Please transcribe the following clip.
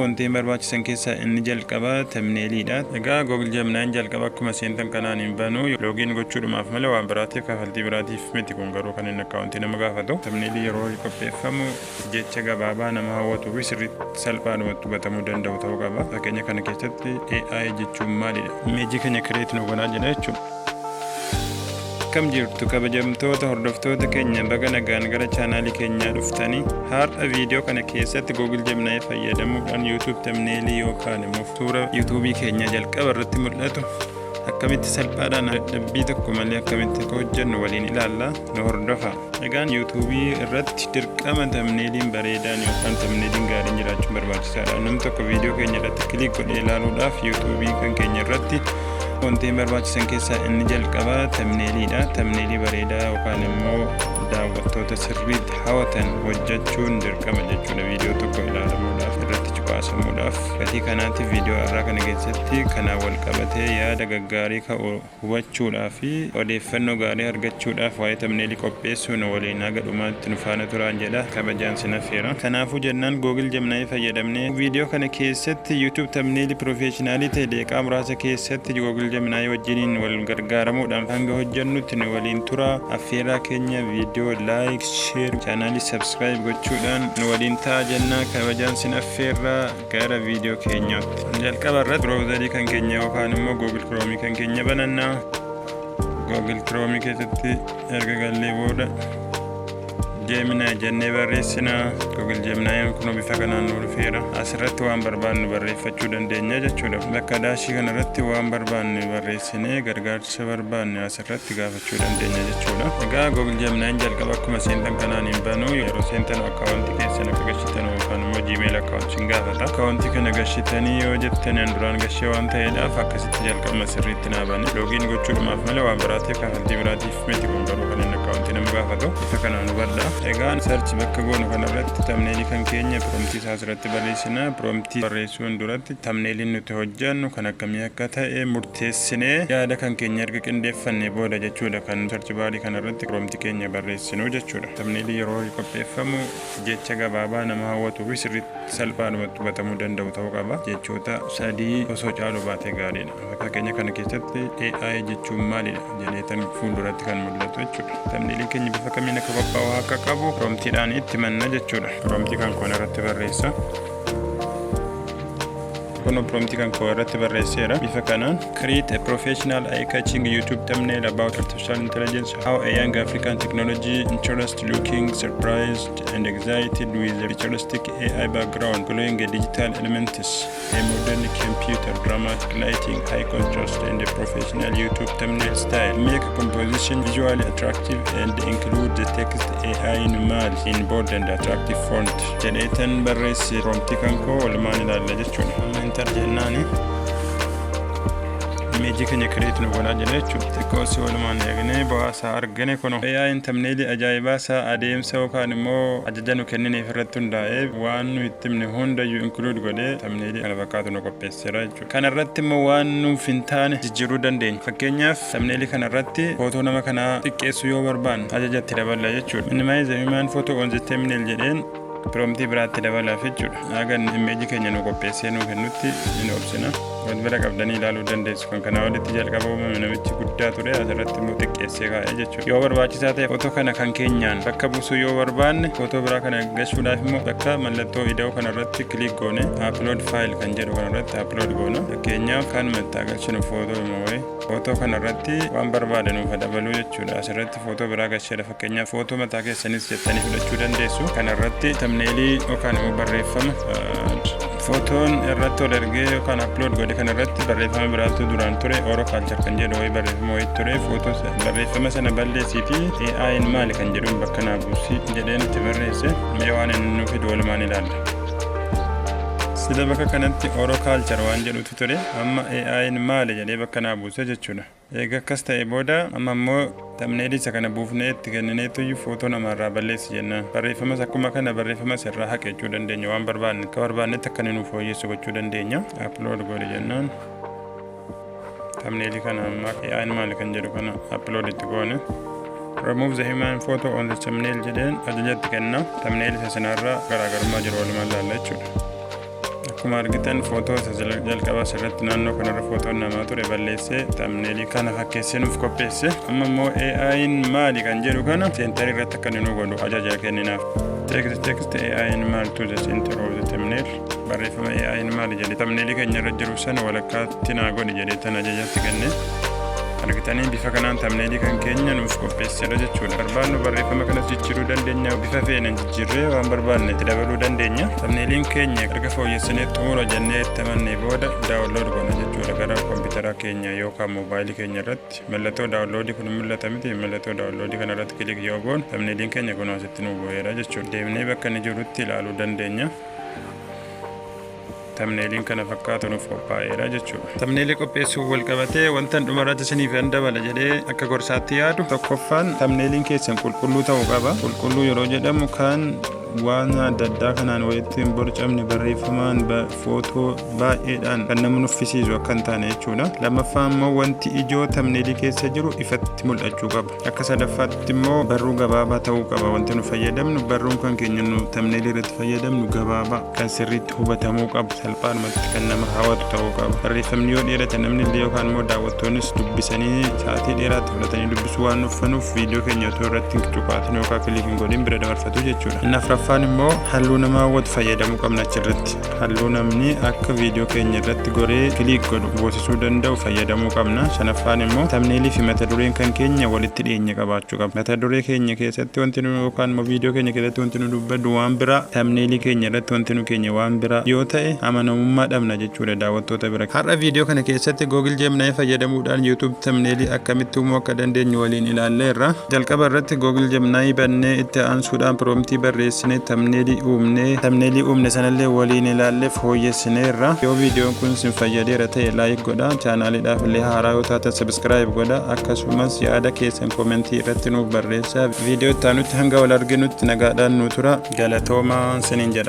Wantoonni barbaachisan keessaa inni jalqabaa thumbnailiidha. Egaa Google Gemini'n jalqaba akkuma seentan kanaan hin banu, login gochuudhumaaf malee waan biraatiif, kafaltii biraatiif miti. Kun garuu kan inni akkaawuntii nama gaafatu. Thumbnailii yeroo qopheeffamu jecha gabaabaa nama hawwatuu fi sirriitti salphaadhumatti hubatamuu danda'u ta'uu qaba. Fakkeenya kana keessatti "AI jechuun maalidha?" Imageii keenya create nu godhaa jedha jechuudha. Akkam jirtu, kabajamtoota hordoftoota keenya? Baga nagaan gara chaanaalii keenyaa dhuftanii. Har'a viidiyoo kana keessatti Google Gemini fayyadamuudhaan YouTube thumbnailii yookaan immoo suura YouTubeii keenya jalqaba irratti mul'atu akkamitti salphaadhaan, dadhabbii tokko malee akkamitti akka hojjennu waliin ilaalla. Nu hordofa. Egaan YouTubeii irratti dirqama thumbnailiin bareedaan yookaan thumbnailiin gaariin jiraachuun barbaachisaadha. Namni tokko viidiyoo keenya irratti click godhee ilaaluudhaaf YouTubeii kan keenya irratti wantoonni barbaachisan keessaa inni jalqabaa thumbnailiidha. Thumbnailii bareedaa yookaan immoo daawwattoota sirriitti hawwatan hojjechuun dirqama jechuudha, viidiyoo tokko ilaalamuudhaaf, irratti cuqaasamuudhaaf. Gatii kanaatiif viidiyoo har'aa kana keessatti kanaan wal qabatee yaada gaggaarii ka'u hubachuudhaa fi odeeffannoo gaarii argachuudhaaf waa'ee thumbnailii qopheessuun waliin haga dhumaatti nu faana turaan jedha, kabajaan sin affeera. Kanaafuu jennaan Google Gemini fayyadamnee viidiyoo kana keessatti YouTube thumbnailii professionalii ta'e daqiiqaa muraasa keessatti Google Gemini wajjiniin wal gargaaramuudhaan hanga hojjennutti nu waliin tura affeeraa keenya. Viidiyoo like, share, chaanaalii subscribe gochuudhaan nu waliin ta'a jennaa, kabajaan sin affeerraa. Gara viidiyoo keenyaatti, jalqaba irratti browserii kan keenya yookaan immoo Google Chrome kan keenya banannaa. Google Chrome keessatti erga gallee booda Gemini jennee barreessina. Google Gemini kun bifa kanaan nu dhufeera. Asirratti waan barbaannu barreeffachuu dandeenya jechuudha. Bakka dashii kanarratti waan barbaanne barreessinee gargaarsa barbaanne asirratti gaafachuu dandeenya jechuudha. Egaa Google Gemini jalqaba akkuma seentan kanaan hin banu. Yeroo seentan akkaawuntii keessan akka gashitan yookaan immoo Gmail akkaawuntii sin gaafata. Akkaawuntii kana gashitanii yoo jettan, duraan gashee waan ta'eedhaaf akkasitti jalqabuma sirriitti naa bane. Login gochuudhumaaf malee waan biraatiif, kafaltii biraatiif miti. Kun garuu kan inni akkaawuntii nama gaafatu bifa kanaan hubadha. Egaan search bakka goonu kanarratti thumbnailii kan keenya promptii isaa asirratti barreessina. Promptii barreessuun duratti thumbnailiin nuti hojjennu kan akkamii akka ta'e murteessinee, yaada kan keenya erga qindeeffanne booda jechuudha kan search barii kanarratti promptii keenya barreessinu jechuudha. Thumbnailii yeroo qopheeffamu jecha gabaabaa nama hawwatuu fi sirriitti salphaadhumatti hubatamuu danda'u ta'uu qaba. Jechoota sadii osoo caalu baatee gaariidha. Fakkeenya kana keessatti "AI jechuun maalidha?" jedheetan fuulduratti kan mul'atu jechuudha. Thumbnailiin keenya bifa kamiin akka qophaa'u akka qabu promptiidhaan itti manna jechuudha. Promptii kan koon irratti barreessa. Kun promptii kan koo irratti barreesseera. Bifa kanaan: "Create a professional eye-catching YouTube thumbnail about artificial intelligence, how a young African technology interest looking surprised and excited with a futuristic AI background, glowing digital elements, a modern computer, dramatic lighting, high contrast and a professional YouTube thumbnail style. Make a composition visually attractive and include the text 'AI'n maal' in bold and attractive font" jedheetan barreesse. Promptii kan koo walumaan ilaalla jechuudha. Amma enter jennaani imageii keenya create nu godhaa jira jechuudha. Xiqqoo si walumaan eegnee bu'aa isaa argine. Kun AI'n thumbnailii ajaa'ibaa isaa adeemsa yookaan immoo ajaja nu kennineef irratti hundaa'ee waan nu itti himne hundayyuu include godhee thumbnailii kana fakkaatu nu qopheesseera jechuudha. Kana irratti immoo waan nuuf hin taane jijjiiruu dandeenya. Fakkeenyaaf, thumbnailii kana irratti footoo nama kanaa xiqqeessuu yoo barbaanne ajaja itti daballa jechuudha. "Minimize the human photo on the thumbnail" jedheen promptii biraatti dabalaaf jechuudha. Haga imageii keenya nu qopheessee nu kennutti hin obsina. Wal bira qabdanii ilaaluu dandeessu. Kan kanaa olitti jalqaba uumame namichi guddaa ture, asirratti immoo xiqqeessee kaa'ee jechuudha. Yoo barbaachisaa ta'e footoo kana kan keenyaan bakka buusuu yoo barbaanne, footoo biraa kana gashuudhaaf immoo bakka mallattoo ida'uu kanarratti click goone, upload file kan jedhu kanarratti upload goona. Fakkeenyaaf, kan itti galchinu footoo immoo wayi footoo kanarratti waan barbaade nuuf dabaluu jechuudha. Asirratti footoo biraa gasheedha. Fakkeenyaaf, footoo mataa keessanis jettanii fudhachuu dandeessu. Kanarratti thumbnailii yookaan immoo barreeffama footoon irratti ol ergee yookaan upload godhe kanarratti barreeffama biraatu duraan ture, "Oro Culture" kan jedhu wayii, barreeffama wayii ture. Footoo barreeffama sana balleessiiti "AI'n maali" kan jedhuun bakka naa buusi jedheen itti barreesse. Mee waan inni nu fidu walumaan ilaalla. Sila bakka kanatti "Oro Culture" waan jedhutu ture, amma "AI'n maali" jedhee bakka naa buuse jechuudha. Eega akkas ta'e booda amma immoo thumbnailii isa kana buufnee itti kennineetuyyuu footoo namaarraa balleessi jennaan. Barreeffamas akkuma kana barreeffamas irraa haqe jechuu dandeenya. Waan barbaanne akka barbaannetti akka inni nuuf fooyyessu gochuu dandeenya. Upload godhe jennaan, thumbnailii kana amma "AI'n maali" kan jedhu kana upload itti goone. "Remove the human photo on the thumbnail" jedheen ajajatti kenna. Thumbnail isa sanarraa garaagarummaa jiru walumaan ilaalla jechuudha. Akkuma argitan, footoo isa jalqaba asirratti naannoo kanarra footoon namaa ture balleessee thumbnailii kana fakkeessee nuuf qopheesse. Amma immoo AI'n maali kan jedhu kana centerii irratti akka inni nu godhu ajaja kenninaaf. Text, text AI'n maaltu the center of the thumbnail. Barreeffama AI'n maali jedhe thumbnailii keenya irra jiru sana walakkaatti naa godhi jedhee tan ajajatti kenne. Argitanii, bifa kanaan thumbnailii kan keenya nuuf qopheesseera jechuudha. Barbaannu barreeffama kanas jijjiiruu dandeenya, bifa feenan jijjiirree waan barbaanne itti dabaluu dandeenya. Thumbnailiin keenya erga fooyyessinee xumura jennee itti amannee booda download goona jechuudha gara kompiitara keenya yookaan moobaayilii keenya irratti. Mallattoo downloadii kun mul'ata miti? Mallattoo downloadii kana irratti click yoo goone, thumbnailiin keenya kun asitti nu bu'eera jechuudha. Deemnee bakka inni jirutti ilaaluu dandeenya. Thumbnailiin kana fakkaatu nuuf qophaa'eera jechuudha. Thumbnailii qopheessuuf wal qabatee wanta dhumarratti isiniif hin dabala jedhee akka gorsaatti yaadu, tokkoffaan thumbnailiin keessan qulqulluu ta'uu qaba. Qulqulluu yeroo jedhamu kan waan adda addaa kanaan walitti hin borcamne, barreeffamaan, footoo baay'eedhaan kan nama nuffisiisu akka hin taane jechuudha. Lammaffaa immoo wanti ijoo thumbnailii keessa jiru ifatti mul'achuu qaba. Akka sadaffaatti immoo barruu gabaabaa ta'uu qaba. Wanti nu fayyadamnu, barruun kan keenya nu thumbnailii irratti fayyadamnu, gabaabaa kan sirriitti hubatamuu qabu, salphaadhumatti kan nama hawwatu ta'uu qaba. Barreeffamni yoo dheerate, namni illee yookaan immoo daawwattoonnis dubbisanii sa'aatii dheeraatti fudhatanii dubbisuu waan nuffanuuf, viidiyoo keenya otoo irratti hin cuqaatin yookaan click hin godhin bira dabarfatu jechuudha. Inni afuraffaan immoo halluu nama hawwatu fayyadamuu qabna achirratti. Halluu namni akka viidiyoo keenya irratti goree click godhu goosisuu danda'u fayyadamuu qabna. Shanaffaan immoo thumbnailii fi mata dureen kan keenya walitti dhiyeenya qabaachuu qaba. Mata duree keenya keessatti wanti nu yookaan immoo viidiyoo keenya keessatti wanti nu dubbaddu waan biraa, thumbnailii keenya irratti wanti nu keenya waan biraa yoo ta'e, amanamummaa dhabna jechuudha daawwattoota bira. Har'a viidiyoo kana keessatti Google Gemini fayyadamuudhaan YouTube thumbnailii akkamitti uumuu akka dandeenyu waliin ilaalleerra. Jalqaba irratti Google Gemini bannee, itti aansuudhaan promptii barreessinee thumbnailii uumnee, thumbnailii uumne sanallee waliin ilaallee fooyyessineerra. Yoo viidiyoon kun isin fayyadeera ta'e like godha. Channeliidhaaf illee haaraa yoo taatan subscribe godha. Akkasumas yaada keessan commentii irratti nuuf barreessaa. Viidiyoo itti aanutti hanga wal arginutti nagaadhaan nu tura. Galatoomaa isiniin jedha.